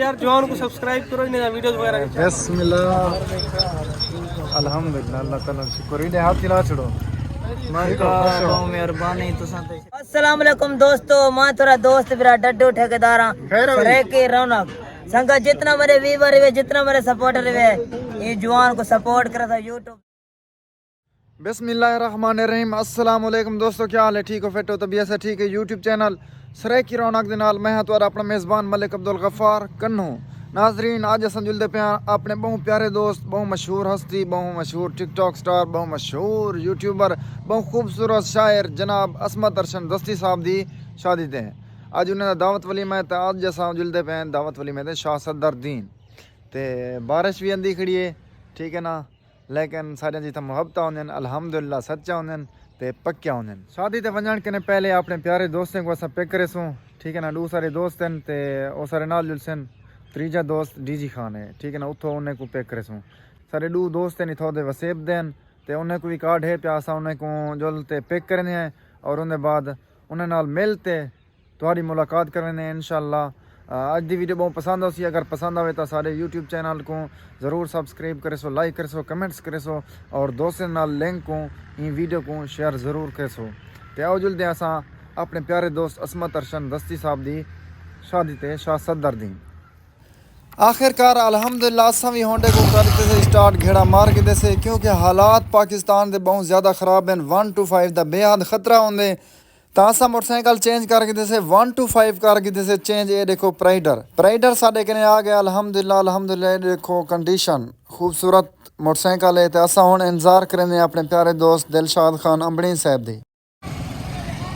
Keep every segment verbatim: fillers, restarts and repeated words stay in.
یار جوان کو سبسکرائب کرو، انہاں ویڈیوز وغیرہ کے۔ بسم اللہ، الحمدللہ، اللہ تعالیٰ دا شکر۔ ایڈے ہاتھ ہلا چھڑو۔ ماشاءاللہ، مہربانی تساں تے۔ السلام علیکم دوستو، میں تھوڑا دوست برا ڈڈو ٹھیکیدار ہاں۔ خیر ہوئی؟ سرائیکی رونق۔ سنگت جتنا میرے ویور ہوئے، جتنا میرے سپورٹر ہوئے، یہ جوان کو سپورٹ کرے تھا یوٹیوب۔ بسم اللہ الرحمن الرحیم۔ السلام علیکم دوستو، کیا حال ہے؟ ٹھیک ہو؟ فٹ ہو؟ طبیعت سے ٹھیک ہے؟ یوٹیوب چینل سرائیکی رونق دے نال میں ہاں تہاڈا اپنا میزبان ملک عبدالغفار کنوں۔ ناظرین، اج اساں جلدے پئے ہاں اپنے بہوں پیارے دوست، بہوں مشہور ہستی، بہوں مشہور ٹک ٹاک سٹار، بہوں مشہور یوٹیوبر، بہوں خوبصورت شاعر جناب عصمت ارشن دستی صاحب دی شادی تے۔ اج انہاں دا دعوت ولیمہ ہے تے اج اساں جلدے پئے ہاں دعوت ولیمہ تے شاہ صدر دین۔ تے بارش وی آندی کھڑی ہے، ٹھیک ہے نا، لیکن ساڈیاں جتھاں محبتاں ہوندین، الحمدللہ سچا ہوندین تے پکیا ہوندین۔ شادی تے ونڄݨ کنے پہلے اپݨے پیارے دوستیں کوں اساں پک کریسوں، ٹھیک ہے نا، ݙو سارے دوست ہن تے او سارے نال جلسن۔ تریجھا دوست ڈی جی خان ہے، ٹھیک ہے نا، اتھوں انہیں کوں پک کریسوں۔ سارے ݙو دوست ہن اتھوں دے وسیب دے ہن تے انہیں کوں وی کارڈ ہے پیا، اساں انہیں کوں جل تے پک کریندے ہیں اور اوندے بعد انہیں نال مل تے تہاݙی ملاقات کریندے ہیں انشاءاللہ۔ آ، اڄ دی ویڈیو ٻہوں پسند ہوسی، اگر پسند آوے تاں ساݙے یوٹیوب چینل کوں ضرور سبسکرائب کریسو، لائک کریسو، کمنٹس کریسو اور دوستیں نال لنک کوں ایں ویڈیو کوں شیئر ضرور کریسو۔ تے آؤ جلدے ہیں اساں اپݨے پیارے دوست عصمت ارشن دستی صاحب دی شادی تے شاہ صدر دی۔ آخر کار الحمدللہ اساں وی ہونڈے کوں کر ݙتے سے سٹارٹ، گھیڑا مار گھدے سے، کیونکہ حالات پاکستان دے ٻہوں زیادہ خراب ہن۔ ون ٹو فائیو دا بے حد خطرہ ہوندے، تاں اساں موٹر سائیکل چینج کر گھدے سے، ون ٹو فائیو کر گھدے سے چینج۔ اے ݙیکھو پرائیڈر، پرائیڈر ساݙے کنے آ ڳیا، الحمدللہ، الحمدللہ۔ اے ݙیکھو کنڈیشن، خوبصورت موٹر سائیکل ہے۔ تے اساں ہݨ انتظار کریندے ہیں اپݨے پیارے دوست دلشاد خان امبڑی صاحب دی۔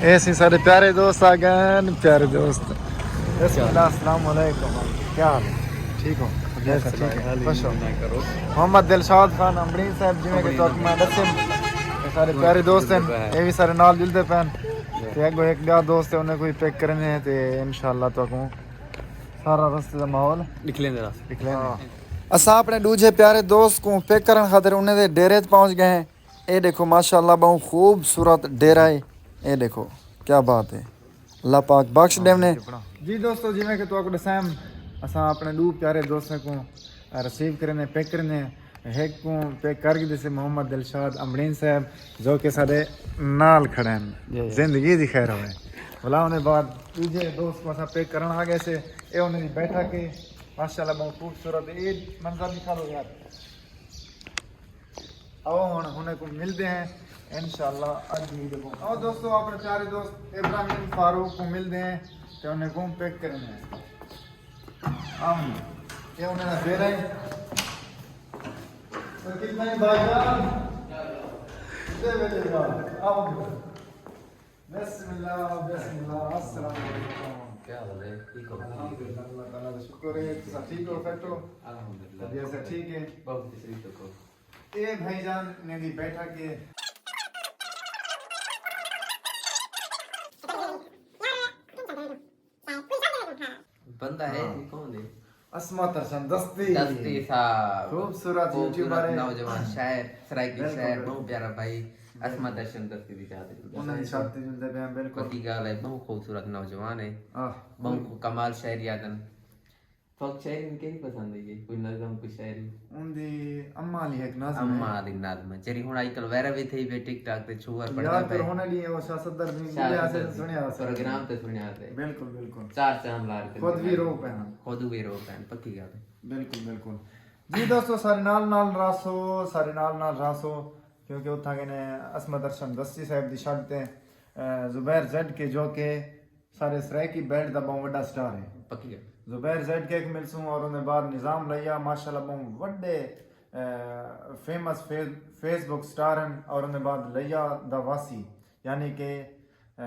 اے سی ساݙے پیارے دوست آ ڳئے ہن، پیارے دوست۔ بسم اللہ، السلام علیکم۔ کیا حال ہے؟ ٹھیک ہو؟ طبیعت ٹھیک ہے؟ خوش ہو؟ محمد دلشاد خان امبڑی صاحب، جویں کہ تہاکوں میں ݙسیم، اے ساݙے پیارے دوست ہن، اے وی ساݙے نال جلدے پئے ہن۔ تے اڳوں ہک ٻیا دوست ہے، انہیں کوں وی پک کریندے ہیں تے انشاءاللہ تہاکوں سارا رستے دا ماحول ݙکھلیندے رہسوں۔ ݙکھلیندے۔ اساں اپݨے ݙوجھے پیارے دوست کوں پک کرݨ خاطر انہیں دے ڈیرے تے پہنچ ڳئے ہیں۔ اے ݙیکھو ماشاءاللہ ٻہوں خوبصورت ڈیرہ ہے۔ اے ݙیکھو کیا بات ہے، اللہ پاک بخش ݙیونے۔ جی دوستو، جیویں کہ تہاکوں ݙسیم، اساں اپݨے ݙو پیارے دوستاں کوں ریسیو کریندے، پک کریندے ہیں۔ ہک کوں پک کر گھدے سے محمد دلشاد امبڑین صاحب، جو کہ ساݙے نال کھڑے ہن۔ جی، جی۔ زندگی دی خیر ہوئے۔ ولا انہیں بعد ݙوجھے دوست کوں اساں پک کرݨ آ ڳئے سے۔ اے انہیں دی بیٹھک ہے، ماشاءاللہ ٻہوں خوبصورت ہے۔ اے منظر ݙکھا لو یار۔ آؤ ہݨ انہیں کوں ملدے ہیں انشاءاللہ اڄ دی ویڈیو کوں۔ آؤ دوستو، اپݨے پیارے دوست ابراہیم فاروق کوں ملدے ہیں تے انہیں کوں پک کریندے ہیں۔ آؤ، اے انہیں دا ڈیرہ ہے۔ تو کتنا ہی بھائی جان؟ دے بیٹے جان، آؤ۔ بسم اللہ، بسم اللہ، السلام علیکم۔ کیا حال ہے؟ ٹھیک ہو؟ الحمدللہ، اللہ تعالیٰ دا شکر ہے۔ تساں ٹھیک ہو، فٹ ہو؟ الحمدللہ۔ طبیعت سے ٹھیک ہے؟ بہت تشریف رکھو۔ اے بھائی جان نے دی بیٹھک ہے۔ بندہ ہے ہاں۔ جی، کون ہے؟ عصمت ارشن دستی۔ دستی صاحب۔ خوبصورت خوبصورت یوٹیوبر ہے۔ نوجوان شاعر، سرائیکی بالکل، شاعر، بالکل۔ بہت پیارا بھائی۔ عصمت ارشن دستی دی شادی۔ انہاں دی شادی تے جلدے پئے ہیں، بالکل۔ پکی ڳالھ ہے، بہت خوبصورت نوجوان ہے۔ آہ۔ بہت کمال شاعری آدن۔ تہاکوں شاعری میں کیڑھی پسند ہے؟ کوئی نظم، کوئی شاعری؟ ان دی اماں علی ہک نظم ہے۔ اماں علی نظم ہے۔ جیڑھی ہݨ اڄ کل وائرل وی تھئی پئی ٹک ٹاک تے، چھوہر پڑھدا پئے۔ یار، پھر ہݨ ݙینہہ او شاہ صدر دی شاہ ویڈیو صدر آسے دی سݨیا ہوسے۔ پروگرام تے سݨیا ہوسے۔ بالکل، بالکل۔ چار چاند لار کے خود وی رو پئے ہن۔ خود وی رو پئے ہن، پکی ڳالھ ہے۔ بالکل، بالکل۔ جی دوستو، سارے نال نال رہسو، سارے نال نال رہسو، کیونکہ اتھاں کنے عصمت ارشن دستی صاحب دی شڈ تے، اے، زبیر زیڈ کے جو کہ سارے سرائیکی بیلٹ دا ٻہوں وݙا سٹار ہے۔ پکی ڳالھ۔ زبیر زیڈ کے کوں ملسوں اور اوندے بعد نظام لیا، ماشاءاللہ ٻہوں وݙے، اے، فیمس فیس، فیس بک سٹار ہن اور اوندے بعد لیا دا واسی، یعنی کہ، اے،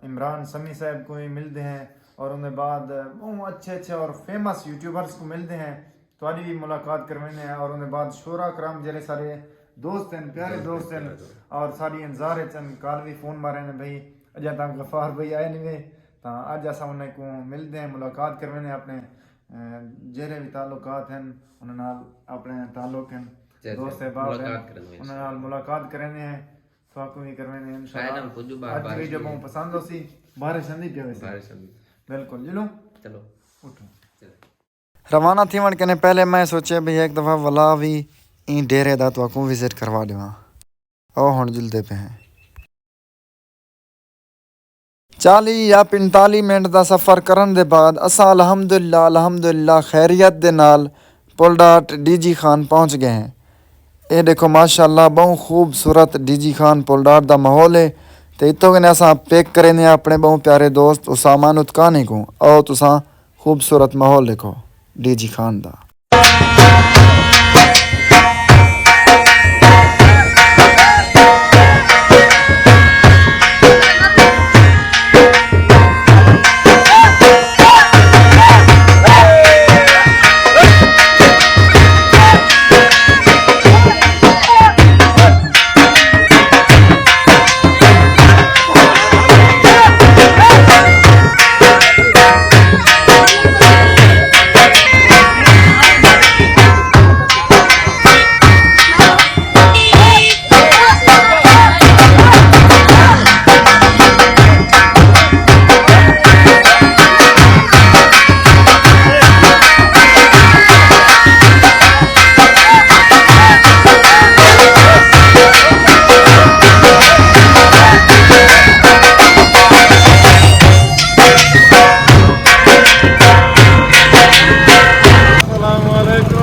عمران سمی صاحب کوں وی ملدے ہیں اور اوندے بعد ٻہوں اچھے اچھے اور فیمس یوٹیوبرز کوں ملدے ہیں۔ تہاݙی وی ملاقات کرویندے ہیں اور اوندے بعد شعراء کرام جیڑھے سارے دوست ہن، پیارے دوست ہن اور ساݙی انتظار اچ ہن، کل وی فون مارے نے بھئی، اڄاں تاں غفار بھائی آئے نہیں وے، تاں اڄ اساں انہیں کوں ملدے ہیں، ملاقات کرویندے ہیں اپݨے، اے، جیڑھے وی تعلقات ہن، انہاں نال اپݨے تعلق ہن، جی، جی۔ دوست احباب ہن، ملاقات کرویندے ہیں۔ انہاں نال ملاقات کریندے ہیں، تہاکوں وی کرویندے ہیں انشاءاللہ۔ اڄ دی ویڈیو ٻہوں پسند ہوسی، بارش آندی پئی ہوسی۔ بارش آندی۔ بالکل، جلوں؟ چلو۔ اٹھو۔ چلو۔ روانہ تھیوݨ کنے پہلے میں سوچے بھئی ہک دفعہ ولا وی ایں ڈیرے دا تہاکوں وزٹ کروا ݙیواں۔ او ہݨ جلدے پئے ہیں۔ چالیہہ یا پنتالیہہ منٹ دا سفر کرݨ دے بعد اساں الحمدللہ، الحمدللہ خیریت دے نال پل ڈاٹ ڈی جی خان پہنچ ڳئے ہیں۔ اے ݙیکھو ماشاءاللہ ٻہوں خوبصورت ڈی جی خان پل ڈاٹ دا ماحول ہے۔ تے اتھوں کنے اساں پک کریندے ہیں اپݨے ٻہوں پیارے دوست اسامہ نطقانی کوں۔ آؤ تساں خوبصورت ماحول ݙیکھو ڈی جی خان دا۔ السلام علیکم۔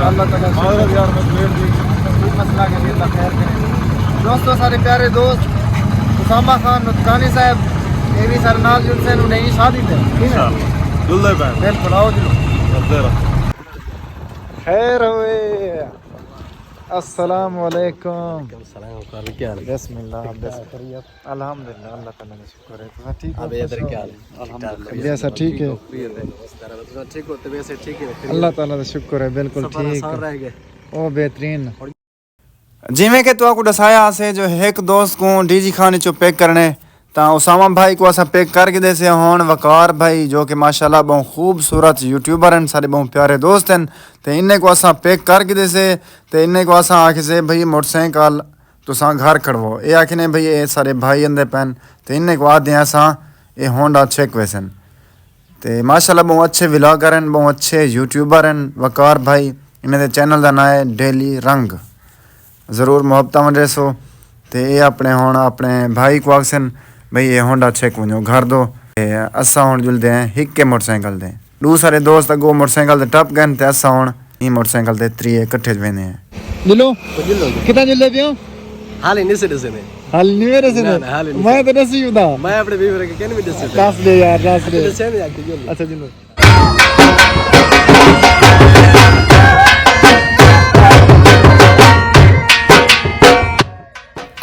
اللہ تعالیٰ معذرت یار، میں لیٹ تھی۔ کوئی مسئلہ نہیں، اللہ خیر کرے۔ دوستو، سارے پیارے دوست، اسامہ خان نطقانی صاحب، اے وی سارے نال جلسے نوں نئی شادی تے، ٹھیک ہے؟ اچھا، دلہے پہ۔ بالکل، آؤ جلو۔ خیر ہوئے۔ السلام علیکم۔ وعلیکم السلام، کیا حال ہے؟ بسم اللہ، بسم اللہ۔ الحمدللہ، اللہ تعالیٰ دا شکر ہے۔ تساں ٹھیک ہو؟ ابے ادھر کیا حال ہے؟ الحمدللہ۔ طبیعت سب ٹھیک ہے؟ تساں ٹھیک ہو؟ طبیعت سب ٹھیک ہے؟ اللہ تعالیٰ دا شکر ہے، بالکل ٹھیک۔ سفر آسان رہ ڳئے۔ او بہترین۔ جیویں کہ تہاکوں ݙسایا ہاسے جو ہک دوست کوں ڈی جی خان اچوں پک کرݨے، تاں اسامہ بھائی کوں اساں پک کر گھدے سے۔ ہݨ وقار بھائی جو کہ ماشاءاللہ ٻہوں خوبصورت یوٹیوبر ہن، ساݙے ٻہوں پیارے دوست ہن، تے انہیں کوں اساں پک کر گھدے سے، تے انہیں کوں اساں آکھے سے بھئی موٹر سائیکل تساں گھر کھڑوو۔ اے آکھنے بھئی اے ساݙے بھائی آندے پئن، تے انہیں کوں آہدے ہیں اساں اے ہونڈا چھک ویسن۔ تے ماشاءاللہ ٻہوں اچھے ولاگر ہن، ٻہوں اچھے یوٹیوبر ہن وقار بھائی۔ انہیں دے چینل دا ناں ہے ڈیلی رنگ۔ ضرور محبتاں ونڈیسو۔ تے اے اپݨے ہݨ اپݨے بھائی کوں آکھسن بھئی اے ہونڈا چھک ونڄو گھر دو۔ تے اساں ہݨ جلدے ہیں ہکے موٹر سائیکل تے۔ ݙو سارے دوست اڳوں موٹر سائیکل تے ٹپ ڳئن تے اساں ہݨ ایں موٹر سائیکل تے تریے کٹھے ویندے ہیں۔ جلو؟ جلو جی۔ کتھاں جلدے پیو؟ حال ہی نہیں سے ݙسے نے۔ حال نہیں میرے سے نہ، نہ، حال ہی نہیں میں سے۔ تو ݙسی ہوں دا۔ میں اپݨے ویور کے کہنے بھی ݙسے تے۔ ݙس ݙے یار، ݙس ݙے۔ ݙسے نے آکھے جلو۔ اچھا جلو۔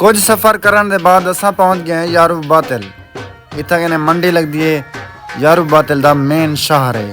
کجھ سفر کرݨ دے بعد اساں پہنچ ڳئے ہیں یارو باتل۔ اتھاں کنے منڈی لڳدی ہے، یارو باتل دا مین شہر ہے۔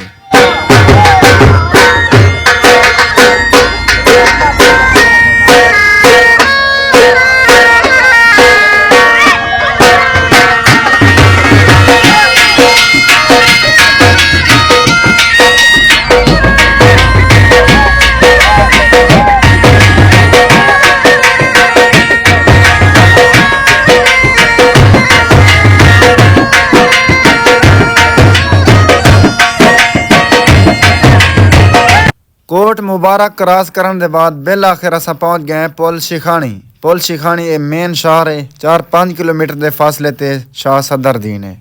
کوٹ مبارک کراس کرݨ دے بعد بالآخر اساں پہنچ ڳئے ہیں پل شیخانی۔ پل شیخانی اے مین شہر ہے، چار پنج کلومیٹر دے فاصلے تے شاہ صدر دین ہے۔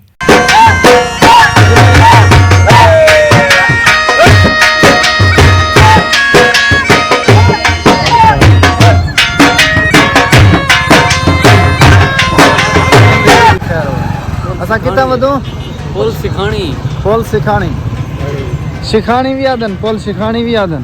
اساں کتھاں ودوں؟ پل سکھاݨی۔ پل سکھاݨی۔ شکھاݨی وی آہدن، پل شکھاݨی وی آہدن۔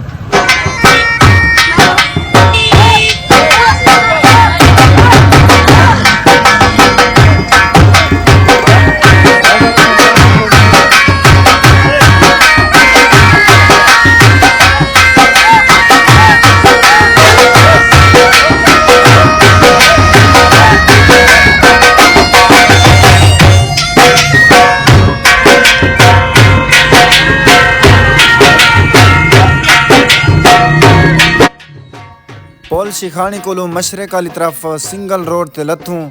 شیخانی کولوں مشرق آلی طرف سنگل روڈ تے لتھوں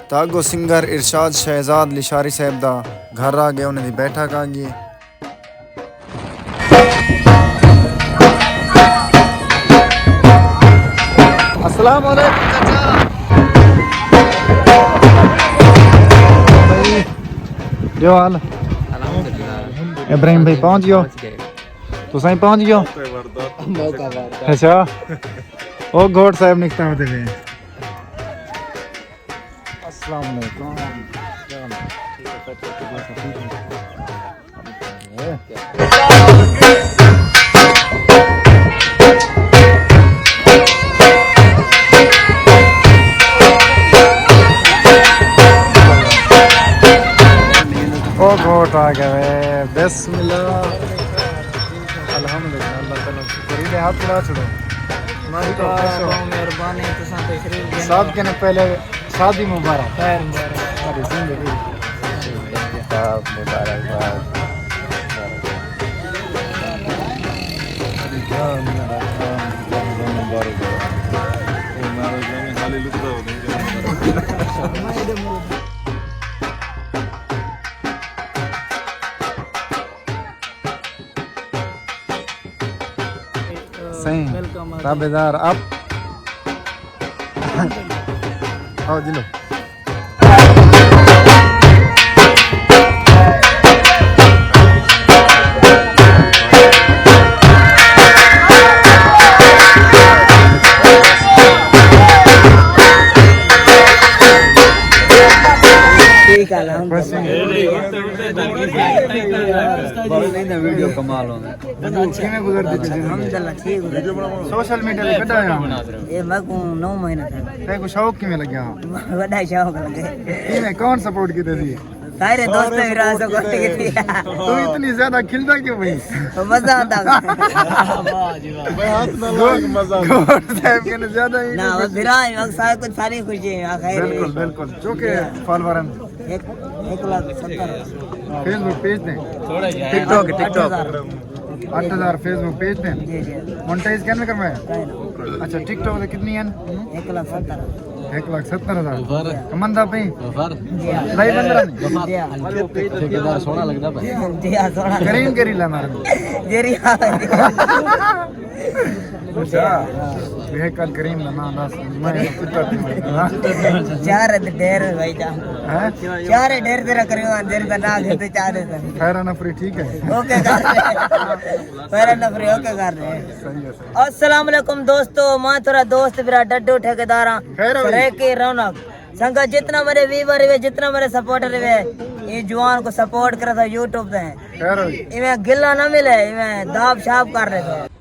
تاں اڳوں سنگر ارشاد شہزاد لشاری صاحب دا گھر آ ڳئے، انہاں دی بیٹھک آ ڳئی۔ السلام علیکم چاچا۔ ٻیو حال؟ الحمدللہ۔ ابراہیم بھائی پہنچ ڳیو؟ پہنچ ڳئے۔ تساں ہی پہنچ ڳیو؟ موقع واردا۔ اچھا۔ او گھوٹ صاحب نکتا ہوتے پئے۔ السلام علیکم۔ او گھوٹ آ ڳئے۔ بسم اللہ۔ الحمدللہ، اللہ تعالیٰ شکر۔ ایݙے ہتھ لا چھوڑو۔ ماشاءاللہ، بہت مہربانی، تساں تشریف گھنو۔ سب کنے پہلے شادی مبارک۔ خیر مبارک۔ ساری زندگی۔ مبارک باد۔ سائیں، ویلکم آ جی۔ تابعدار آپ۔ آؤ جی لو۔ ٹھیک ہے، الحمدللہ۔ بس۔ ویڈیو کمال ہوندی۔ کیویں گزردی پئی زندگی؟ الحمدللہ، ٹھیک گزردی۔ سوشل میڈیا تے کڈا آیا ہونا؟ اے میکوں نو مہینے تھئے۔ تیکوں شوق کیویں لڳیا؟ وݙا شوق لڳے۔ کیویں، کون سپورٹ کیتے سی؟ سارے دوست وی راہ سپورٹ کیتے۔ تو اتنی زیادہ کھلدا کیوں بھئی؟ مزہ آندا۔ واہ جی واہ۔ بھائی ہتھ نہ لاؤ، مزہ آندا۔ گھوٹ صاحب کنے زیادہ ہی نہ، بھرا ہے، سارے کچھ، ساری خوشی ہے، خیر ہے۔ بالکل، بالکل۔ چوکھے فالوور ہیں۔ ہک، ہک لاکھ ستر ہزار۔ فیس بک پیج تے؟ ٹک ٹاک، ٹک ٹاک۔ اٹھ ہزار۔ اٹھ ہزار فیس بک پیج تے؟ جی، جی۔ مونٹائز کیویں کروایا؟ کائے نہ۔ اچھا، ٹک ٹاک تے کتنی ہیں؟ ہک لاکھ ستر ہزار۔ ہک لاکھ ستر ہزار؟ کماندا پئیں؟ جی ہاں۔ لائی بندرا نہیں؟ جی ہاں۔ ٹھیکیدار سوہݨا لڳدا پئے؟ جی ہاں، سوہݨا۔ کریم کیڑھی لا مار؟ جیڑھی آ ویندی۔ اچھا۔ یہ کل کریم نا نام دس، میں کتا تھی۔ چار تے ڈھیر بھائی جان۔ ہاں؟ چار ڈھیر تیرا کریم، ڈھیر دا نام گھتے چار دے۔ خیر نفری ٹھیک ہے۔ اوکے کر۔ خیر نفری اوکے کر دے۔ صحیح ہے، صحیح۔ السلام علیکم دوستو، میں تھوڑا دوست برا ڈڈو ٹھیکیدار ہاں۔ خیر ہوئی۔ سرائیکی رونق۔ سنگت جتنا میرے ویور ہوئے، جتنا میرے سپورٹر ہوئے، ایں جوان کوں سپورٹ کرو تاں یوٹیوب تے۔ خیر ہوئی۔ ایویں گلا نہ ملے، ایویں داب شاب کر رہے تھے۔